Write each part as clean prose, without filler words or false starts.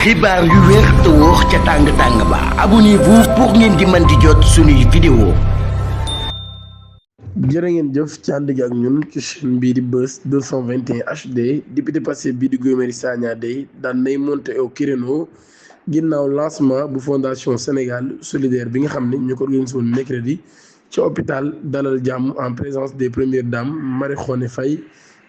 xibaar yu wér te wóor ca tàng ba abonnez-vous pour ngeen di mën di jot suñuy vidéo. jërë ngeen jëf ci ànd gi ak ñun ci chaîne bii di Buzz 221 HD député Pastef bii di Guy Marius Sagna day daan nay monté au créneau ginnaaw lancement bu fondation Sénégal solidaire bi nga xam ne ñu ko organisé woon mercredi ci hôpital Dalal Jàmm en présence des premières dames Marie Khone Faye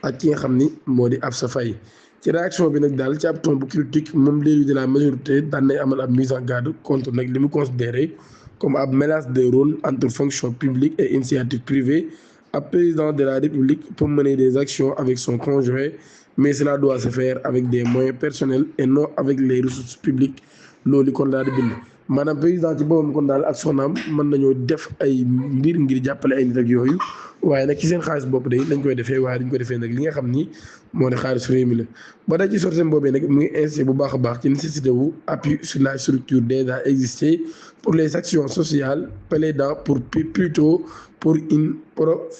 ak ki nga xam ni moo di Absa Faye. ci réaction bi nag daal ci ab ton bu critique moom l'élu de la majorité daan nay amal ab mise en garde contre nag li mu considéré comme ab mélange de rôle entre fonction publique et initiative privée ab président de la République pour mener des actions avec son conjoint mais cela doit se faire avec des moyens personnels et non avec les ressources publiques loolu kon daal di bind maanaam président ci boppam kon daal ak soxnaam mën nañoo def ay mbir ngir jàppale ay nit ak yooyu waaye nag ci seen xaalis bopp day lañ koy defee waaye dañ ko defee nag li nga xam ni moo ne xaalis réew mi la ba day ci sortem boobee nag mu ngi insisté bu baax a baax ci nécessité wu appui sur la structure déjà existée pour les actions sociales plaidant plutôt pour une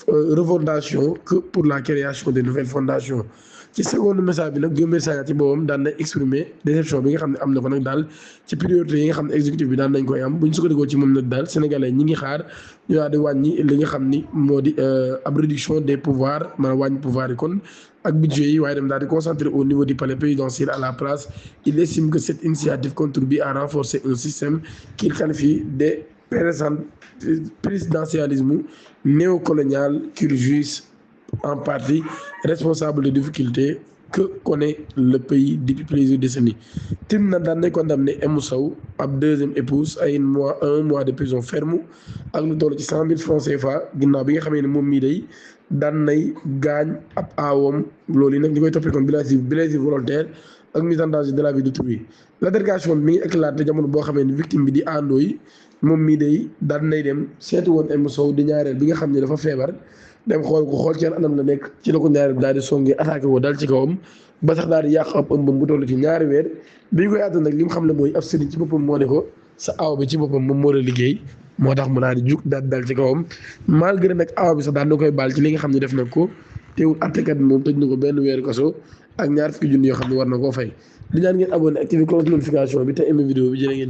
refondation que pour la création de nouvelles fondations. ci seconde message bi nag Guy Marius Sagna ci boobam daan na exprimer déception bi nga xam ne am na ko nag daal ci priorité yi nga xam ne exécutif bi daan nañ koy am bu ñu sukkandikoo ci moom nag daal sénégalais ñi ngi xaar ñu daal di wàññi li nga xam ni moo di ab réduction des pouvoirs maanaam wàññi pouvoir yi kon ak budget yi waaye dem daal di concentrer au niveau du palais présidentiel à la place. Il estime que cette initiative contribue à renforcer un système qu'il qualifie de présidentialisme néocolonial qu'il juge en partie responsable des difficultés que connaît le pays depuis plusieurs décennies. tim na daan nay condamné Oumou Sow ab deuxième épouse à un mois de prison ferme ak lu toll ci 100 000 francs CFA ginnaaw bi nga xamee ne moom mii day daan nay gaañ ab aawam loolu yi nag ñu koy toppee comme blessure volontaire ak mise en danger de la vie d'autrui. L'altercation bi mi ngi éclaté jamono boo xamee ne victime bi di àndoo yi moom mii day daan nay dem seeti woon Oumou Sow di ñaareel bi nga xam ne dafa feebar. dem xool ci anam la nekk ci la ko ñaari daal di songee attaqué woo dal ci kawam ba sax daal di yàq ab ëmbam bu toll ci ñaari weer bi ñu koy àtte nag li mu xam ne mooy ab sëriñ ci boppam moo ne ko sa aw bi ci boppam moom moo la liggéey moo tax mu daal di jug daal di dal ci kawam malgré nag aw bi sax daal da koy baal ci li nga xam ne def nag ko teewul àttekat bi moom tëj na ko benn weeru kaso ak ñaar fukki junni yoo xam ne war na koo fay di ñaan ngeen abonné activé cloche notification bi te aimé vidéo bi jërë ngeen